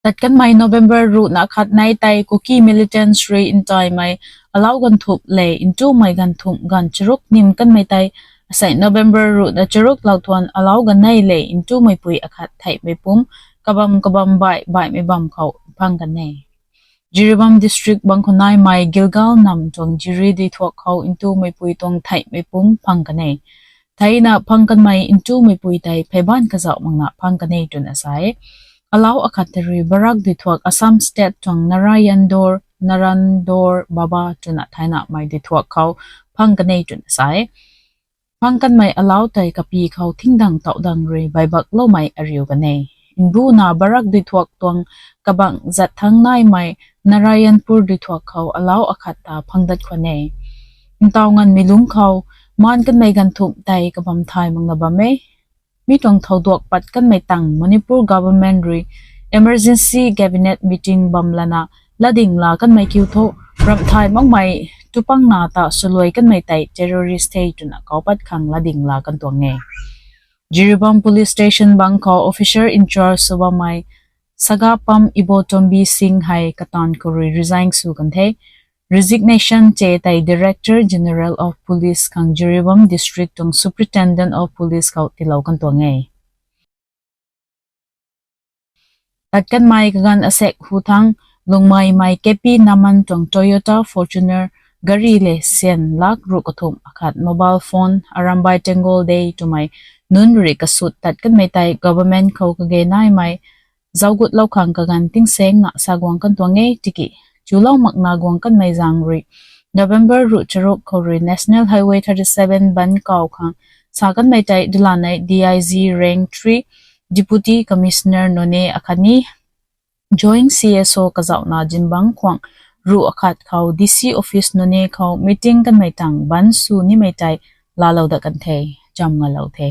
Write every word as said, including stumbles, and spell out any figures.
Tat kanmei November ruhna khat nei tei Kuki militants rui ntaimei alau ganv thumh lev ntumei ganv thumh ganv charuk nim kanmei tei asei November ruhna charuk lou thuan alau ganv nei lev ntumeipui akhat theihmei pum kabam kabam baih baihmei bam khou phang kan e. Jiribam district bang khou naimei Gilgal nam tuang Jiri dui thuak khou ntumeipui tuang theihmei pum phang kan e. Theina phang kanmei ntumeipui tei pheyban kazauh makna phang kan e twna sa e. Alau akhat tei rui Barak dui thuak Assam state tuang Narayan Dor, Naran Dor Baba twna thainamei dui thuak khou phang kan e twna sa e. Phang kanmei alau tei kapi khou thingdang tauhdang rui baibakloumei ariu kan e. Mbuna Barak dui thuak tuang kabang zat thangc naimei Narayanpur dui thuak khou alau akhat ta phang dat khwan e. Ntaw nganvmei lungc khou maan kanmei ganv thumh tei kabam thay makna bam e. Mi tuang thouduak pat kanmei tang Manipur government rui emergency cabinet meeting bam lana latding la kanmei kiu thu ramh thay makmei tupangna ta swluai kanmei tei terrorist the twna kau pat khang latding la kan tuang e. Jiribam police station bang khou officer in charge sw bammei Sagapam Ibotombi Singh hei kataanv khou rui resign sw kan the. Resignation che tei Director General of Police khang Jiribam district tuang Superintendent of Police khou tiilou kan tuang e. Tat kanmei kaganv asek hu thangc Lungmeimei K P Naman tuang Toyota Fortuner gari le syan lak ruh kathumh akhat, mobile phone, Arambai Tenggol Day twmei nunc rui kasut tat kanmei tei government khou kage naimei zaugutlou khang kaganv tingsaengna sa guang kan tuang e. Tiki chulou makna guang kanmei zaeng rui November ruh charuk khou rui National Highway thirty seven ban kau khang sa kanmei tei dulanei D I G Rank three, Deputy Commissioner Noney akhatni Joint C S O kazauhna zingbangc khwang ruh akhat khou D C office Noney khou meeting kanmei tang ban sw nimei tei laalou dat kan the, cham ngalou the.